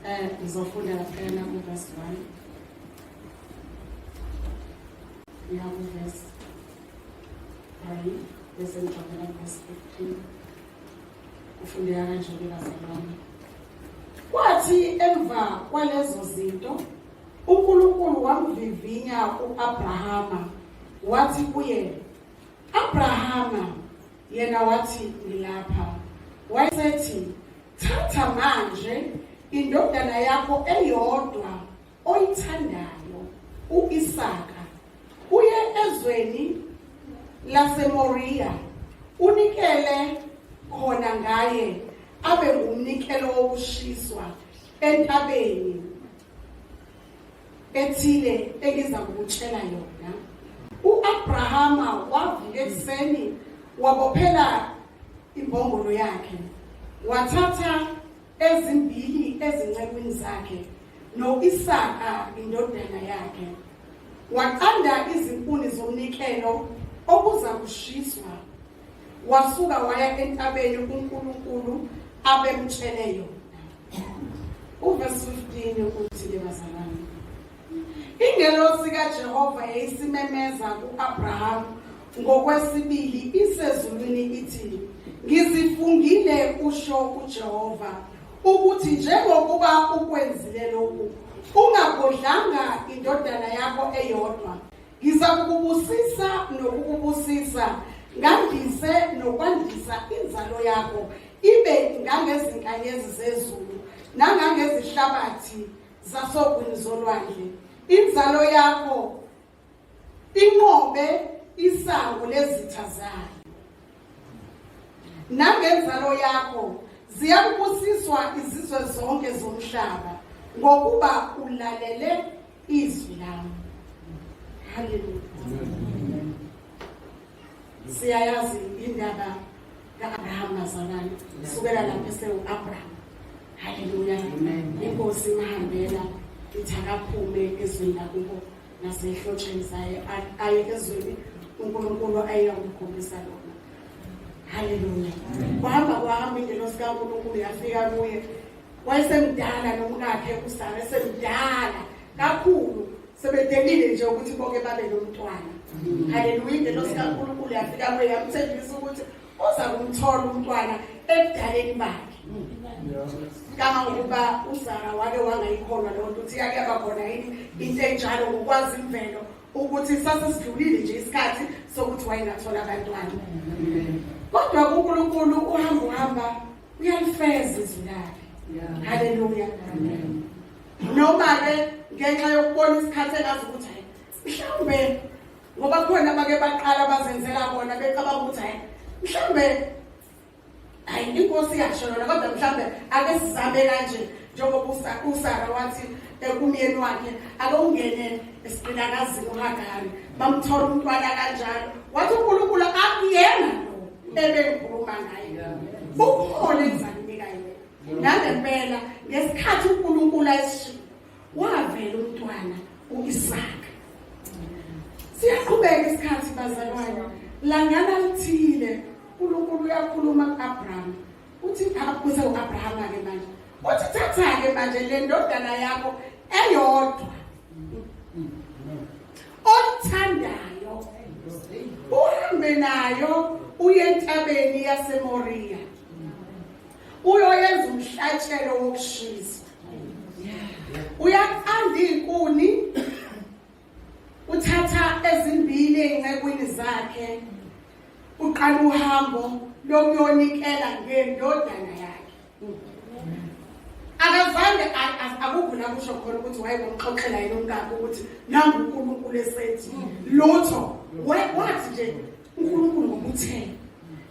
Ngizofunda laphayana ku-verse 1 ya ku-verse 3 bese ngijabula ku-verse 15. Kufundeka kanje-ke bazalwane. Kwathi emva kwalezo zinto uNkulunkulu wamvivinya u-Abrahama wathi kuye, Abrahama, yena wathi, ngilapha. Wayesethi, Thatha manje indodana yakho eyodwa oyithandayo u-Isaka uye ezweni laseMoriya unikele khona ngaye abe ngumnikelo wokushiswa entabeni ethile engiza kukutshela yona. U-Abrahama wavuka ekuseni wabophela imbongolo yakhe wathatha ezimbili ezincekwini zakhe no-Isaka indodana yakhe waqanda izinkuni zomnikelo okuza kushiswa wasuka waya entabeni uNkulunkulu abemtshele yona. Uvesi 15 uthi-ke bazalwane, ingelosi kaJehova yayisimemeza ku-Abrahamu ngokwesibili isezulwini ithi, ngizifungile usho uJehova ukuthi njengokuba ukwenzile lokhu ungagodlanga indodana yakho eyodwa ngizakukubusisa nokukubusisa ngandise nokwandisa inzalo yakho ibe ngangezinkanyezi zezulu nangangezihlabathi zasogwini zolwandle inzalo yakho inqobe isango lezitha zayo nangenzalo yakho ziyakubusiswa izizwe zonke zomhlaba ngokuba ulalele izwi lami. Haleluya. Siyayazi indaba ka-Abraham bazalwane, sukela lapho esewu-Abraham. Haleluya. Inkosi imhambela ithi akaphume ezweni lakubo nasehlotsheni zaye aye ezweni uNkulunkulu ayeyakumkhombisa lona. Haleluya. Kwahamba kwahamba ingelosi kaNkulunkulu yafika kuye Wayesemdala nomkakhe uSara esemdala kakhulu sebedelile nje ukuthi bonke babe nomntwana. Haleluya, ingelosi kaNkulunkulu yafika kuye yamthembisa ukuthi uza kumthola umntwana ebudaleni bakhe. Kangangokuba uSara wake wangayikholwa leyo nto ukuthi yake yaba khona yini into enjalo ngokwazi imvelo ukuthi sasesidlulile nje isikhathi sokuthi wayengathola abantwana. Kodwa kuNkulunkulu uhamba uhamba uyalifeza izwi lakhe. Haleluya. Noma ke ngenxa yokubona isikhathi engazi ukuthi hayi mhlawumbe ngoba khona bake baqala bazenzela bona becabanga ukuthi hayi mhlawumbe hayi inkosi yasho yona kodwa mhlawumbe ake sizame kanje njengoba uSara wathi ekumyeni wakhe ake ungene esigqilakazini uHagari bamthola umntwana kanjalo wathi uNkulunkulu akuyena lo ebengikhuluma ngaye ukhona engizakunika yena nangempela ngesikhathi uNkulunkulu ayesishilo wavela umntwana uIsaka. Siyaqhubeka isikhathi bazalwane, langana lithile uNkulunkulu uyakhuluma kuAbraham uthi akuse uAbraham ke manje uthi thatha ke manje le ndodana yakho eyodwa oyithandayo uhambe nayo uye entabeni yaseMoriya uyoyenza umhlatshelo wokushiswa uyaqanda izinkuni uthatha ezimbili ezincekwini zakhe uqala uhambo lokuyonikela ngendodana yakhe akazange akukho la kusho khona ukuthi wayengomxoxela yena umkakhe ukuthi nangu uNkulunkulu esethi lutho wathi nje uNkulunkulu ngokuthela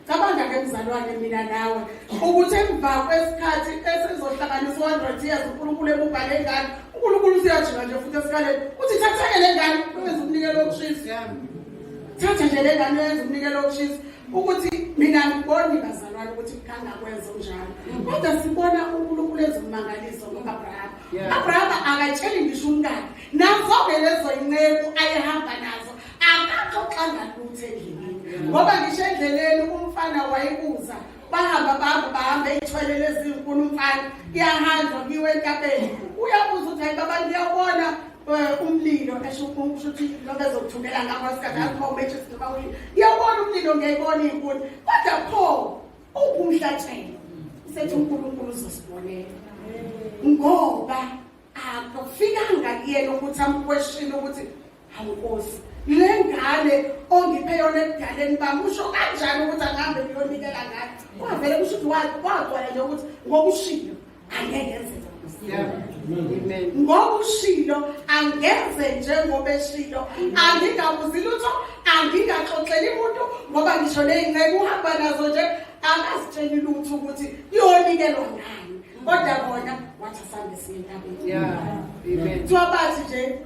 Cabanga ke mzalwane mina nawe ukuthi emva kwesikhathi esizohlanganisa 100 years uNkulunkulu ebubhale ngane uNkulunkulu usiyajika nje futhi esikaleni uthi thatheke le ngane uyenza umnikelo wokushisa thatha nje le ngane uyenza umnikelo wokushisa ukuthi mina ngiboni bazalwane ukuthi kangakwenza unjalo kodwa sibona uNkulunkulu enza ummangaliso ngo-Abraham Abraham akatsheli ngisho umkakhe nazo-ke lezo inceku ayehamba nazo akaxoxanga lutho endleleni ngoba ngisho endleleni umfana wayebuza. Bahamba bahamba bahamba eyithwele lezi nkulu umfana. Kuyahanjwa kuyiwe entabeni. Uyabuza ukuthi hayi baba ngiyawubona umlilo esho kusho ukuthi lokho ezokuthukela ngakho isikhathi akho umetshisi noma uyini. Ngiyawubona umlilo ngiyayibona inkuni. Kodwa pho uphi umhlatshelo? Usethi uNkulunkulu uzosibonela. Ngoba akufikanga kuyena ukuthi amkweshile ukuthi hawu Nkosi le ngane ongiphe yona ebudaleni bami usho kanjani ukuthi angihambe ngiyonikela ngayo kwavele kusho ukuthi wagcwala nje ukuthi ngokushilo angeke enze ngokushilo angenze njengoba eshilo angingabuzi lutho angingaxoxeli muntu ngoba ngisho ney'nceku uhamba nazo nje akazitsheli lutho ukuthi kuyonikelwa ngani kodwa bona wathi asambe siye entabeni yeah amen kuthiwa bathi nje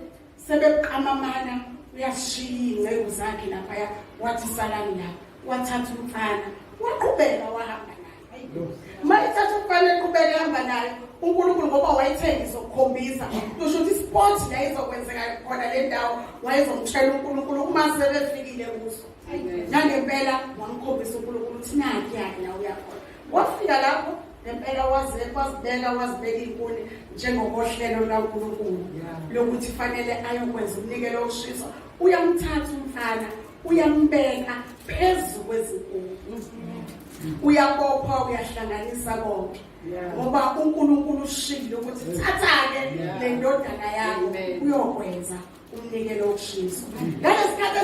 sebeqamamana uyashiya iy'nceku zakhe laphaya wathi salani la wathatha umfana waqhubeka wahamba naye uma ethatha umfana eqhubeka ehamba naye uNkulunkulu ngoba wayethe ngizokukhombisa kusho ukuthi isport la izokwenzeka khona le ndawo wayezomtshela uNkulunkulu uma sebefikile kuso nangempela wamkhombisa uNkulunkulu ukuthi nakhi yakhe la uyakhona Wafika lapho ngempela waze wazibeka wazibeka inkuni njengokohlelo lukaNkulunkulu lokuthi fanele ayokwenza umnikelo wokushiswa. Uyamthatha umfana uyambeka phezu kwezinkuni. Uyabopha uyahlanganisa konke. Ngoba uNkulunkulu ushilo ukuthi thatha-ke le ndodana yakho uyokwenza umnikelo wokushiswa. Ngalesikhathi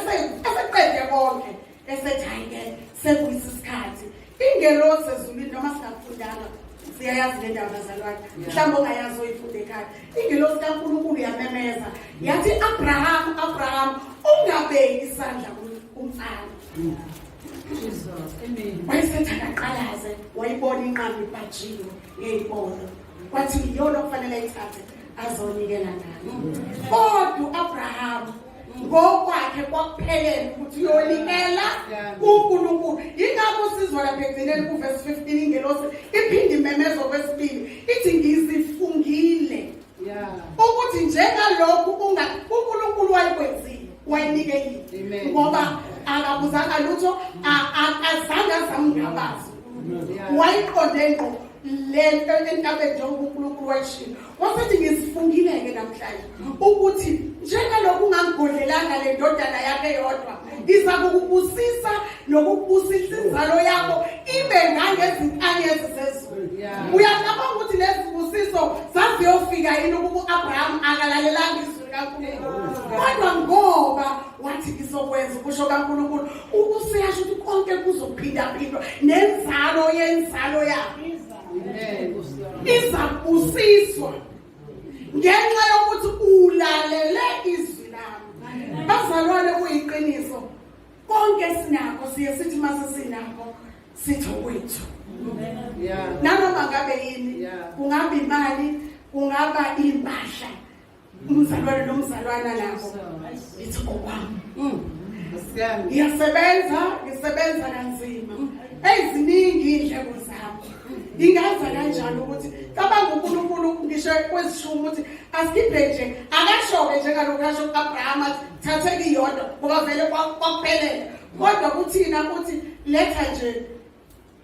eseqede konke esethi hayi ke sekuyisikhathi ingelosi ezulwini noma singakufundanga siyayazi le ndaba bazalwane mhlawumbe ongayazi oyifunda ekhaya ingelosi kaNkulunkulu yamemeza yathi Abraham Abraham ungabeki isandla kumfana Jesus amen wayesethi akaqalaze wayibona inqaba ibhajiwe ngey'nkolo kwathi iyona okufanele ayithathe azonikela ngayo kodwa u-abrahamu ngokwakhe kwakuphelele ukuthi uyonikela kuNkulunkulu yingakho usizwa lapha ekugcineni kuvesi 15 ingelosi iphinde imemezo kwesibili ithi ngizifungile ukuthi njengalokhu unga uNkulunkulu wayekwenzile wayinikelile ngoba akabuzanga lutho akazange azamngabazi wayiqonde ngqo lento entabeni njengoba uNkulunkulu wayishilo Wasethi ngizifungile-ke namhlanje ukuthi njengalokhu ungangigodlelanga le ndodana yakho eyodwa ngiza kukubusisa nokukubusisa inzalo yakho ibe ngangezinkanyezi zezulu. Uyacabanga ukuthi lezi zibusiso zaziyofika yini ukuba u-Abraham akalalelanga izwi likaNkulunkulu? Kodwa ngoba wathi ngizokwenza ukusho kaNkulunkulu, useyasho ukuthi konke kuzophindaphindwa nenzalo yenzalo yakho. Izabusiswa ngenxa yokuthi ulalele izwi lami. Bazalwane kuyiqiniso konke sinakho siye sithi mase sinakho sithi okwethu. Nanoma ngabe yini kungaba imali kungaba impahla umzalwane nomzalwana nabo ngithi okwami ngiyasebenza ngisebenza kanzima eziningi iy'ndleko zami ngingaza kanjani ukuthi cabanga uNkulunkulu ngisho kwezishumi ukuthi asikhiphe nje akasho-ke njengalokhu asho ku-Abrahama athi thatheka iyodwa ngoba vele kwakuphelela kodwa kuthina uthi letha nje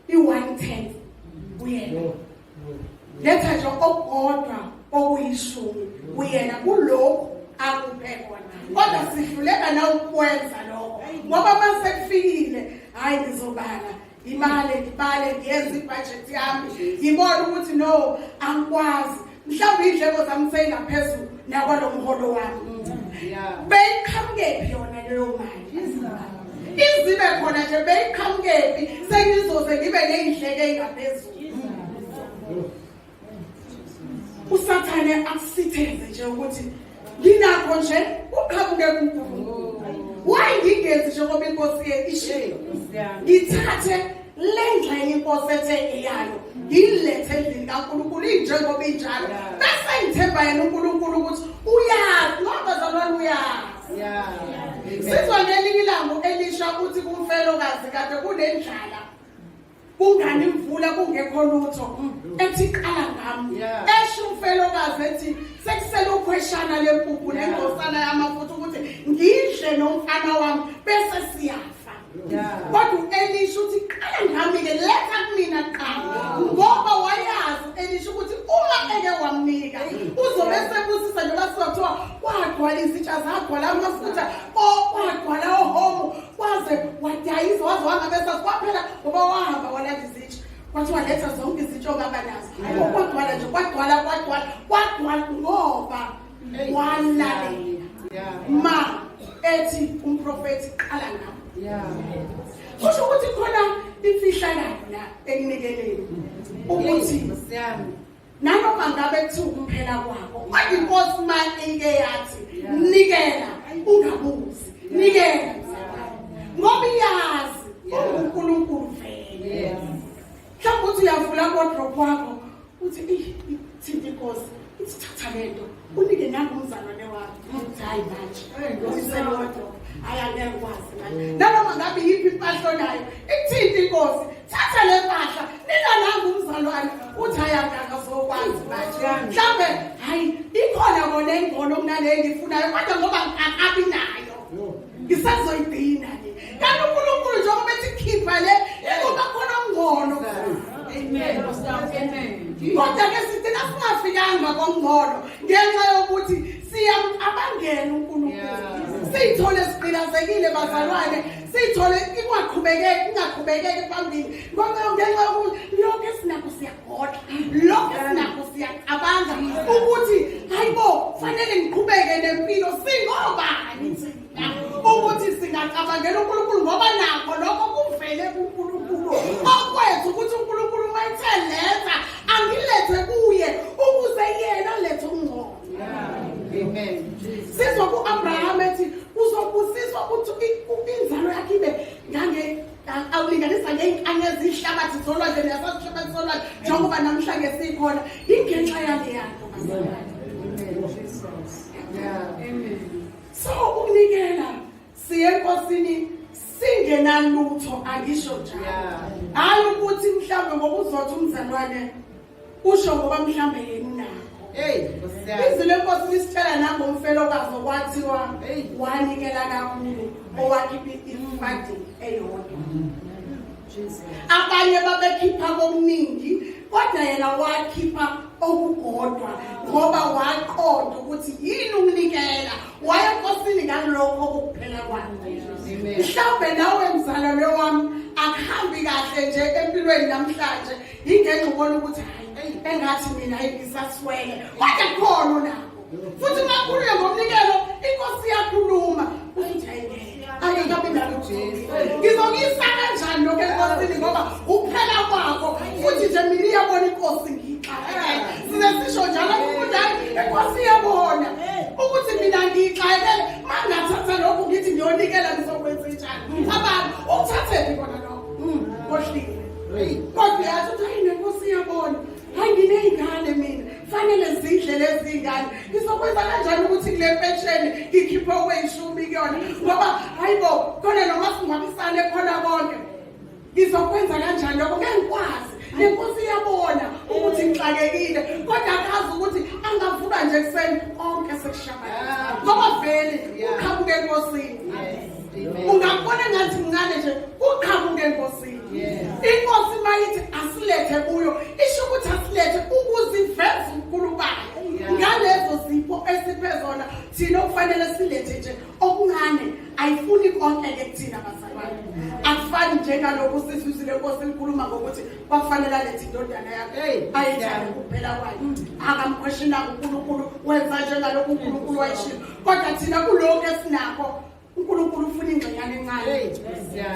i-one tenth kuyena letha nje okukodwa okuyishumi kuyena kulokhu akuphe kona kodwa sihluleka nawukwenza lokho ngoba mase kufikile hayi ngizobala imali ngibale ngiyenze ibudget yami ngibone ukuthi no angikwazi mhlawumbe iy'ndleko zami seyingaphezulu nakwalo mholo wami beyiqhamukephi yona leyo mali izibe khona nje beyiqhamukephi sengizoze ngibe ney'ndleko ey'ngaphezulu usathane akusitheze nje ukuthi nginakho nje uqhamuke kuNkulunkulu why ngingenzi njengoba inkosi ishilo ngithathe le ngxenye inkosi ethe eyayo ngiyilethe endlini kaNkulunkulu injengoba injalo bese ngithemba yena uNkulunkulu ukuthi uyazi ngoba zalwane uyazi sizwa ngelinye ilanga u-Elisha uthi kumfelokazi kade kunendlala kungani imvula kungekho lutho ethi qala ngami esho umfelokazi ethi sekusele ukhweshana lempuphu nengosana yamafutha ukuthi ngidle nomfana wami bese siyafa kodwa u-Elisha uthi qala ngami-ke letha kumina. zagcwala zagcwala amafutha kwagcwala ohomo kwaze wadayisa waze wangabe sasikwaphela ngoba wahamba walanda izitsha kwathiwa letha zonke izitsha ongaba nazo kwagcwala nje kwagcwala kwagcwala kwagcwala ngoba walalela ma ethi umprofethi qala ngabo kusho ukuthi khona imfihlakalo la ekunikeleni ukuthi nanoma ngabe kuthiwa ukuphela kwakho kodwa inkosi uma ike yathi nikela ungabuzi nikela ngoba iyazi unguNkulunkulu vele mhlawumbe uthi uyavula wardrobe wakho uthi thinta inkosi ithi thatha lento unike nangu umzalwane wakho uthi hayi manje uyisele wardrobe hayi angeke ngikwazi manje nanoma ngabe yiphi impahla onayo ithinte inkosi thatha le mpahla nika nangu umzalwane uthi hayi angakazokwazi manje mhlawumbe hayi ikhona kona engcono kunale engiyifunayo kodwa ngoba akabi nayo ngisazoyigcina le kanti uNkulunkulu njengoba ethi khipha le ingoba khona okungcono. Amen. Amen. Kodwa ke sigcina singafikanga kongcono ngenxa yokuthi siyamcabangela uNkulunkulu. Siyithole sigqilazekile bazalwane, siyithole ingaqhubekeki ingaqhubekeki phambili. Ngoba ngenxa yokuthi lokho esinakho siyagodla, lokho esinakho siyacabanga ukuthi hayibo fanele ngiqhubeke nempilo singobani thina ukuthi singacabangela uNkulunkulu ngoba nakho lokho kuvele kuNkulunkulu okwethu ukuthi uNkulunkulu uma ethe letha angilethe kuye ukuze yena alethe ungcono. Amen. Sizwa ku-Abraham ethi uzobusiswa ukuthi inzalo yakhe ibe ngange awulinganisa ngey'nkanyezi ihlabathi zolwandle neyasazi ihlabathi zolwandle njengoba namhlanje sikhona ingenxa yaleya nto bazalwane. So ukunikela siye enkosini singenalutho angisho njalo. Hayi ukuthi mhlawumbe ngoba uzothi umzalwane usho ngoba mhlawumbe yena unakho. Hey, Nkosi yami. Izwi lenkosi lisitshela nangomfelokazi okwathiwa Hey. wanikela kakhulu owakhipha ifadi eyodwa. Abanye babekhipha kokuningi kodwa yena wakhipha okukodwa ngoba waqonda ukuthi yini ukunikela waye enkosini ngalokho okuphela kwakhe. Mhlawumbe nawe mzalwane wami akuhambi kahle nje empilweni namhlanje ingenxa ubona ukuthi hayi engathi mina ngisaswele kodwa khona unakho futhi uma khulunywa ngomnikelo inkosi iyakhuluma usuthi hayi angikabi nalo Jesu ngizokuyisa kanjani lokho enkosini ngoba ukuphela kwakho futhi nje mina iyabona inkosi ngiyixakekele size sisho njalo umuntu inkosi iyabona ukuthi mina ngiyixakekele uma ngingathatha lokhu ngithi ngiyonikela ngizokwenza njani abantu ukuthathephi kona lokho kohlile kodwa uyazi ukuthi hayi nenkosi iyabona hayi nginey'ngane mina fanele zidle lezi ngane ngizokwenza kanjani ukuthi kule pensheni ngikhiphe okweyishumi kuyona ngoba hayi bo khona noma singcwabisane khona konke ngizokwenza kanjani lokho ngeke ngikwazi nenkosi iyabona ukuthi ngixakekile kodwa akazi ukuthi angavuka nje ekuseni konke sekushabalala ngoba vele uqhamuke enkosini ungakubona engathi mncane nje uqhamuke enkosini inkosi mayithi asilethe kuyo isho ukuthi asilethe ukuze iveze ubukhulu bayo ngalezo zipho esiphe zona thina okufanele silethe nje okuncane ayifuni konke ke kuthina bazalwane akufani njengalokhu sizwizile inkosi likhuluma ngokuthi kwakufanele alethe indodana yakhe ayithande kuphela kwayo akamkhweshina uNkulunkulu wenza njengalokhu uNkulunkulu wayishilo kodwa thina kulokhu esinakho uNkulunkulu ufuna ingxenyana encane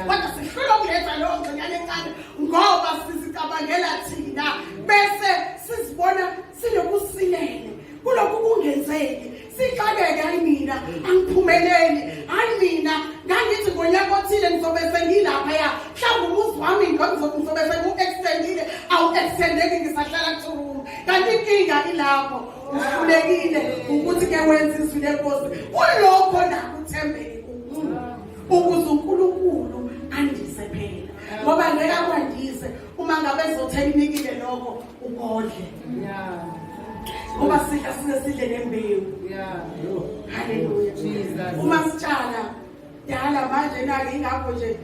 kodwa sihlulwa ukuletha leyo ngxenyana encane ngoba sizicabangela thina bese sizibona silokusilele kulokhu kungenzeki sixakeke hayi mina angiphumeleli hayi mina ngangithi ngonyaka othile ngizobe sengilaphaya mhlawumbe umuzi wami ngizobe sengiwu-extendile awu-extendeki ngisahlala kuthuruma kanti inkinga ilapho uhlulekile ukuthi ke wenze izwi lenkosi kulokho nakho uthembeke ukuze uNkulunkulu andise phela ngoba ngeke akwandise uma ngabe ezothe inikile lokho ugodle Yeah. ngoba sidla size sidle nembewu Yeah. haleluya Jesus. uma sitshala dala manje nake ingakho nje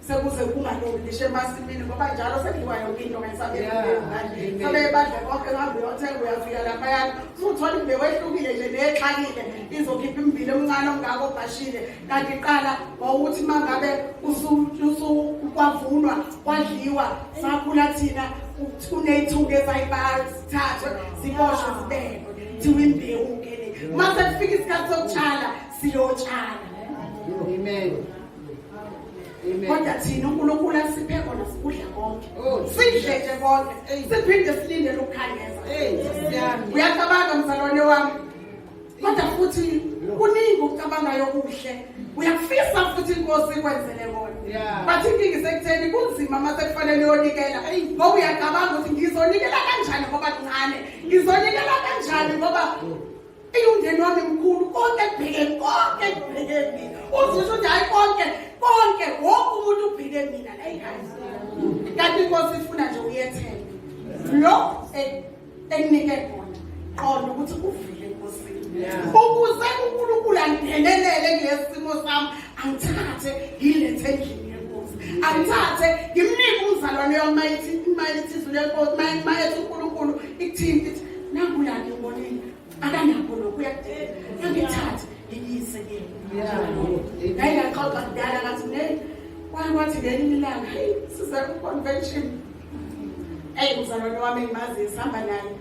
Sekuze kungalungi ngisho emasimini ngoba njalo sekudliwa yonke into ngayisabele manje. Amen. Sebebadla konke uhambe uyothenga uyafika laphayana usuthola imbewu ehlukile nje nexakile izokhipha immbila omncane ongako obhashile kanti qala wawuthi uma ngabe usukwavunwa kwadliwa sakhula thina kuney'thunga ezayibazithathwe ziboshwe zibekwe kuthiwa imbewu-ke le uma sekufika isikhathi sokutshala siyotshala. Amen. Amen. Kodwa thina uNkulunkulu asiphe kona sikudla konke. Oh. Sidle nje konke. Siphinde silindele ukukhanyeza. Hey, Nkosi yami. Uyacabanga mzalwane wami. Kodwa futhi kuningi ukucabangayo kuhle. Uyafisa futhi inkosi ikwenzele kona. But inkinga isekutheni kunzima uma sekufanele uyonikela. Ngoba uyacabanga ukuthi ngizonikela kanjani ngoba kuncane. Ngizonikela kanjani ngoba Eyi umndeni wami mkhulu konke kubheke konke kubheke mina. Uzisho ukuthi hayi konke konke wonke umuntu ubheke mina la ekhaya. Kanti inkosi ifuna nje uyethembe. Lo ekunike khona qonda ukuthi uvile enkosini. Ukuze uNkulunkulu angenelele kulesimo sami angithathe ngilethe endlini yenkosi. Angithathe ngimnike umzalwane wami mayithi mayithi izwi lenkosi mayithi uNkulunkulu ikuthinte ithi nangu la ngibonile akanakho lokhu uyakudela angithathe ngikuyise kuyena. Ngaye ngaxoxa kudala ngathi ne kwathi ngelinye ilanga hey size ku-convention eyi umzalwane wami engimaziyo sihamba naye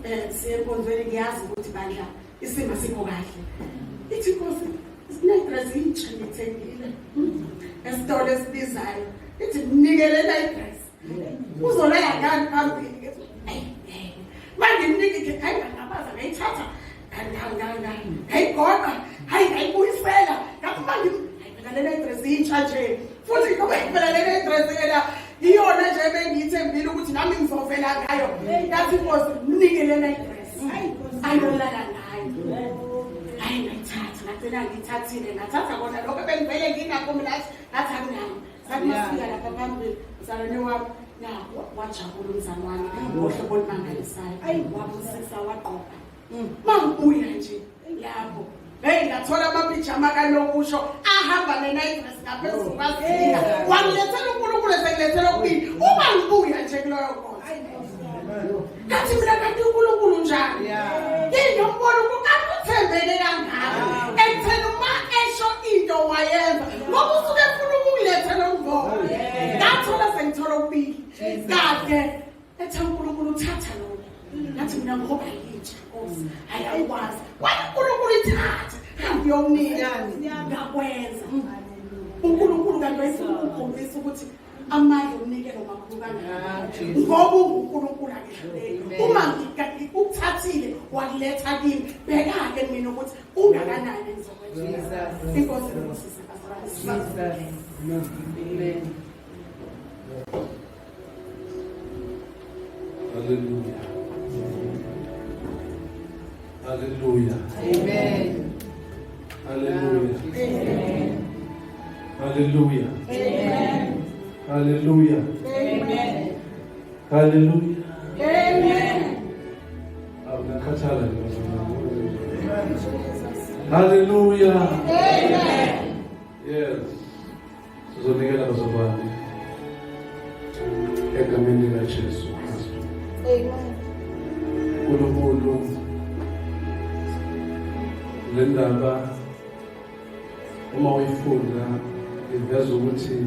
um siye enkonzweni ngiyazi ukuthi bandla isimo asikho kahle ithi inkosi sinedress intsha ngithengile esitolo esibizayo ithi mnikele idress uzolala ngani phambili manje ngimnike nje hayi ngabaza ngayithatha ngayigoqa hayi ngayibuyisela ngathi manje phela lena idress intsha nje futhi ngoba phela lena idress ela iyona nje ebengiyithembile ukuthi nami ngizovela ngayo ngathi inkosi mnike lena idress ayolala ngayo hayi ngayithatha ngagcina ngiyithathile ngathatha kona lokho ebengivele nginakho mina ngathi akunami Sathi masifika lapha phambili, mzalwane wami, na wajabula umzalwane ngohlobo olumangalisayo. Wabusisa wagqoka. Mangibuya nje lapho. Hey ngathola amapijama kanokusho ahamba ne-night dress ngaphezulu kwasika. Wangilethela uNkulunkulu esengilethela okubili. Uma ngibuya nje kuloyo nkonzo. Ngathi mina kanti uNkulunkulu njani? Yini umbona ukuthi uthembeke kangaka ekutheni uma esho into wayenza ngoba usuke efuna ukungiletha lo mbono. Ngathola sengithola okubili. Kade ethe uNkulunkulu uthatha lokho. Ngathi mina ngoba yintsha Nkosi, hayi awukwazi. Wathi uNkulunkulu ithathe, hamba uyomnika. Ngakwenza. uNkulunkulu kanti wayefuna ukukhombisa ukuthi amandla omnikelo makhulu kangakanani ngoba unguNkulunkulu akehluleki uma ngikuthathile wakuletha kimi bheka-ke mina ukuthi ungakanani engizokwenza inkosi ibusise bazalwane. Amen. Hallelujah. Hallelujah. Amen. Hallelujah. Amen. Hallelujah. Amen. Hallelujah. Amen. Hallelujah. Amen. Awunakhathala nje bazalwane. Hallelujah. Amen. Yes. Sizonikela bazalwane egameni likaJesu Kristu. Amen. uNkulunkulu le ndaba uma uyifunda iveza ukuthi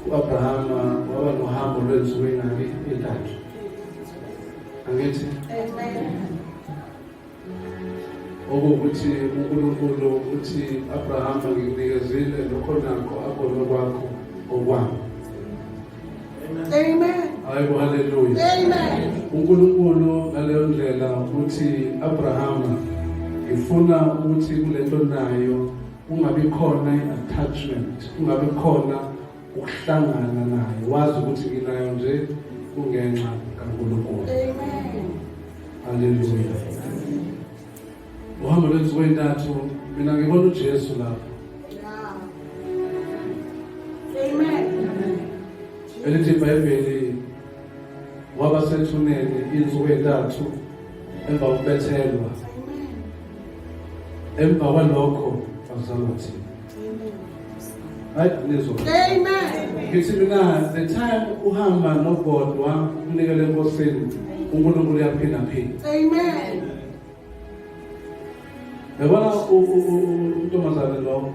u-Abrahama waba nohambo lwensuku ey'ngaki intathu angithi okuwukuthi uNkulunkulu uthi Abrahama ngikunikezile lokho nakho akona kwakho okwami. Amen. Hayibo haleluya. Amen. uNkulunkulu ngaleyo ndlela uthi Abrahama ngifuna ukuthi kulento nayo kungabi khona i-attachment kungabi khona ukuhlangana nayo wazi ukuthi nginayo nje kungenxa kaNkulunkulu. Amen. Haleluya. Uhambo lwensuku ey'ntathu mina ngibona uJesu lapho. Amen. Elithi iBhayibheli waba sethuneni insuku ey'ntathu emva kokubethelwa. Emva kwalokho wazalwa thina. Hayi anizwa. Amen. Ngithi mina the time uhamba nogodwa unikele enkosini uNkulunkulu uyaphinda phinda. Amen. Yabona untombazane lo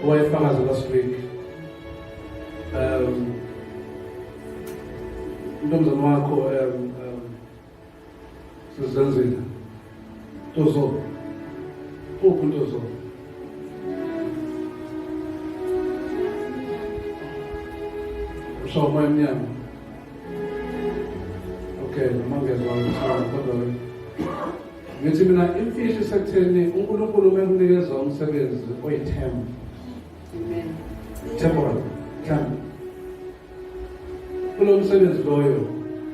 owayefakaza last week. Untombazane wakho sizenzile. Ntozo. Uphi Ntozo? Ushawa umoya emnyama. Okay, noma ngezwa kodwa ngithi mina imfihlo isekutheni uNkulunkulu uma ekunikeza umsebenzi oyithemba. Amen. Temporary. Temp. Kulo msebenzi loyo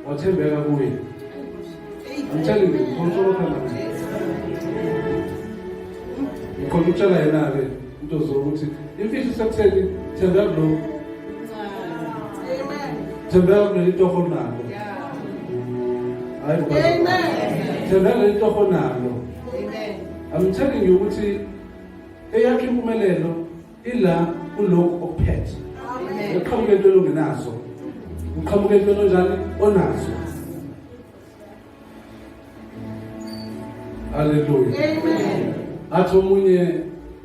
wathembeka kuye. I'm telling you, uNkulunkulu ukhona. Ngikhona ukutshela yena-ke into zokuthi imfihlo isekutheni thembeka kulokhu. Amen. Thembeka kuleli toho nalo. Hayi bo. Amen. Thembeka kuleli toho nalo. Amen. I'm telling you ukuthi eyakho impumelelo ila kulokhu okuphethe. Amen. Uqhamuke entweni ongenazo. Uqhamuke entweni onjani onazo. Hallelujah. Amen. Athi omunye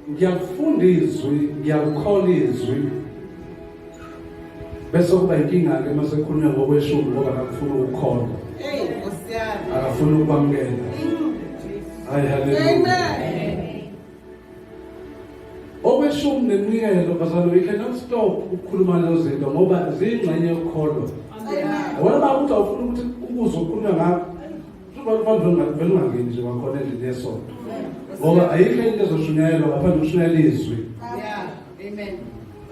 ngiyakufunda izwi, ngiyakukhola izwi. Bese kuba inkinga ke mase kukhulunywa ngokweshumi ngoba akafuni ukukholwa. Hey, Nkosi yami. Akafuni ukwamukela. Hayi hallelujah. Amen. Okweshumi neminikelo bazalwane we cannot stop ukukhuluma lezo zinto ngoba ziyingxenye yokukholwa. Amen. Wena uma ukuthi awufuni ukuthi ukuzwe ukukhulunywa ngakho, usufanele vele ungangeni nje wakhona endlini yesonto. Ngoba ayikho into ezoshunyayelwa ngaphandle kokushunyayela izwi. Yeah. Amen.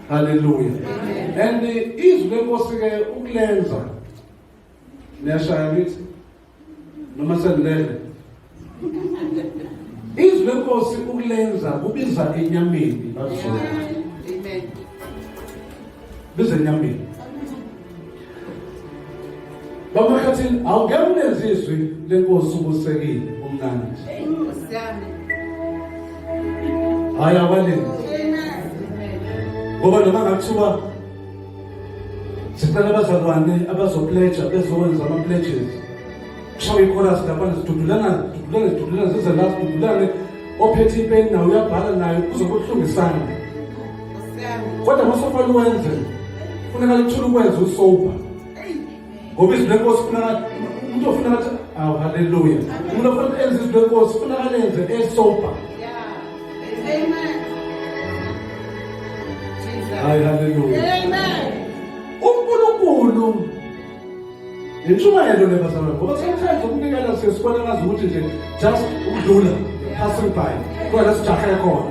Hallelujah. And izwi lenkosi ke ukulenza niyashaya ngithi noma senilele. Izwi lenkosi ukulenza kubiza enyameni bazulu. Amen. Biza enyameni. Baba Khathini awungeke ulenze izwi lenkosi ubusekile umnandi. Hey, Nkosi yami. Hayi awalenzi. Amen. Amen. Ngoba noma ngathiwa sicela abazalwane abazopledge bezokwenza ama pledges. Kushawa ichorus lapha sidudulana sidudulane sidudulane zize la sidudulane ophethe ipeni nawe uyabhala naye kuzobe kuhlungisana. Nkosi yami. Kodwa masofanele uwenze funeka lithule ukwenza usober. Ngoba izwi lenkosi funeka umuntu ofuna ngathi awu haleluya. Umuntu ofuna enze izwi lenkosi funeka lenze esober. Yeah. Amen. Jesus. Hayi haleluya. Amen. uNkulunkulu intshumayelo le bazalwane ngoba sometimes ukunikela siye sibone ngazi ukuthi nje just ukudlula passing by kodwa la sijahe khona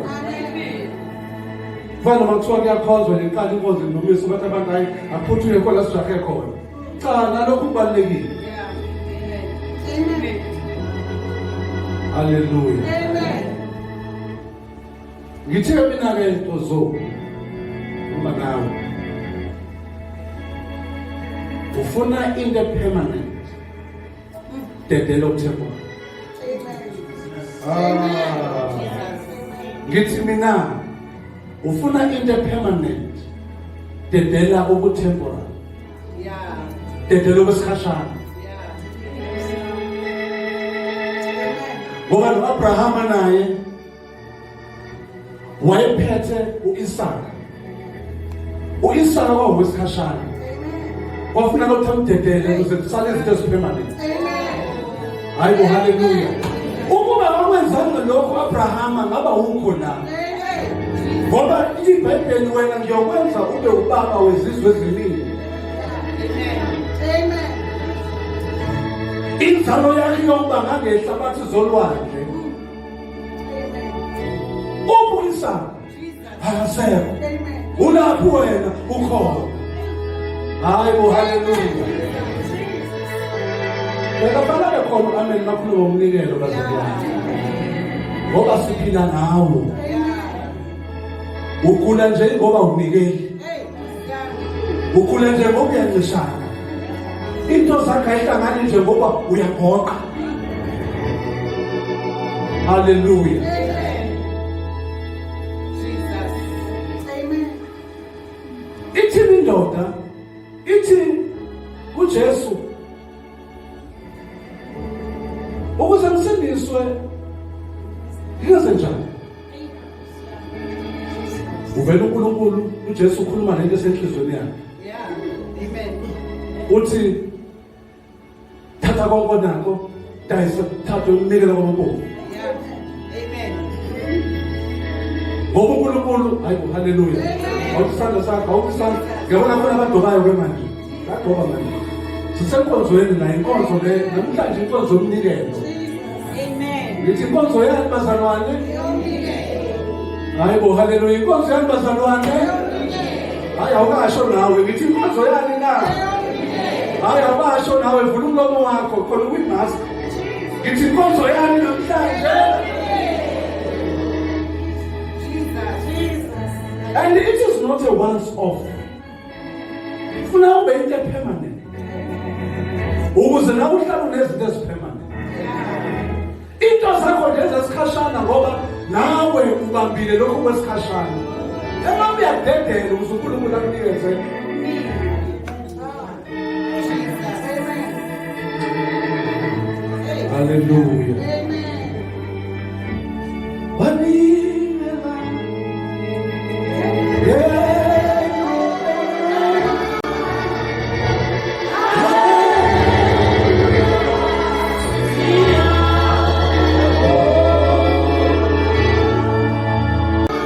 kufana noma kuthiwa kuyakhonzwa nje iqala inkonzo ndomiso bathi abantu hayi aphuthunywe khona la sijahe khona cha nalokhu kubalulekile. Yeah. Amen. Amen. Haleluya. Amen. Ngithe mina ke Ntozo uma nawe ufuna into permanent dedela okutemporary. Amen. Ah. Ngithi mina ufuna into permanent dedela okutemporary. Yeah. Dedela okwesikhashana. Yeah. Ngoba noAbrahama naye wayephethe uIsaka. uIsaka wawesikhashana. Wafuna ukuthi amdedele ukuze kusale izinto ezipermanent. Amen. Hayi bo haleluya. Ukuba akwenzanga lokho Abrahama ngaba ukho la. Amen. Ngoba iBhayibheli wena ngiyokwenza ube ubaba wezizwe eziningi. Amen. Amen. Inzalo yakhe iyokuba ngangehlabathi zolwandle. Amen. Uphi uIsaka? Jesus. Akasekho. Amen. Ulapho wena ukhona. Hayi bo haleluya. Bekafanele khona amen makhulu ngomnikelo bazalwane. Ngoba siphila ngawo. Amen. Ugula nje ngoba unikeli. Hey. Ugula nje ngoba uyancishana. Into zakhe ayihlangani nje ngoba uyagoqa. Hallelujah. Amen. Jesus. Amen. indoda ithi kuJesu ukuze ngisindiswe ngenze njani? Uvela uNkulunkulu uJesu ukhuluma nento esenhlizweni yakhe. Yeah. Amen. Uthi thatha konke onakho dayisa thatha unikele kwabampofu. Yeah. Amen. Ngoba uNkulunkulu hayi haleluya. Awuthi isandla sakho awuthi isandla. Ngiyabona khona abadobayo ke manje. Badoba manje. Sisenkonzweni la inkonzo le namhlanje inkonzo yomnikelo. Amen. Ngithi inkonzo yani bazalwane? Hayi bo haleluya inkonzo yani bazalwane? Hayi awukasho nawe ngithi inkonzo yani na? Hayi awukasho nawe vula umlomo wakho khona uyimask. Ngithi inkonzo yani namhlanje? Jesus. And it is not a once off. Funa ube into permanent. Ukuze nawe uhlale unezinto ezipermanent. Into zakho nje ezesikhashana ngoba nawe ubambile lokho kwesikhashana. Ema uyadedela ukuze uNkulunkulu akunikeze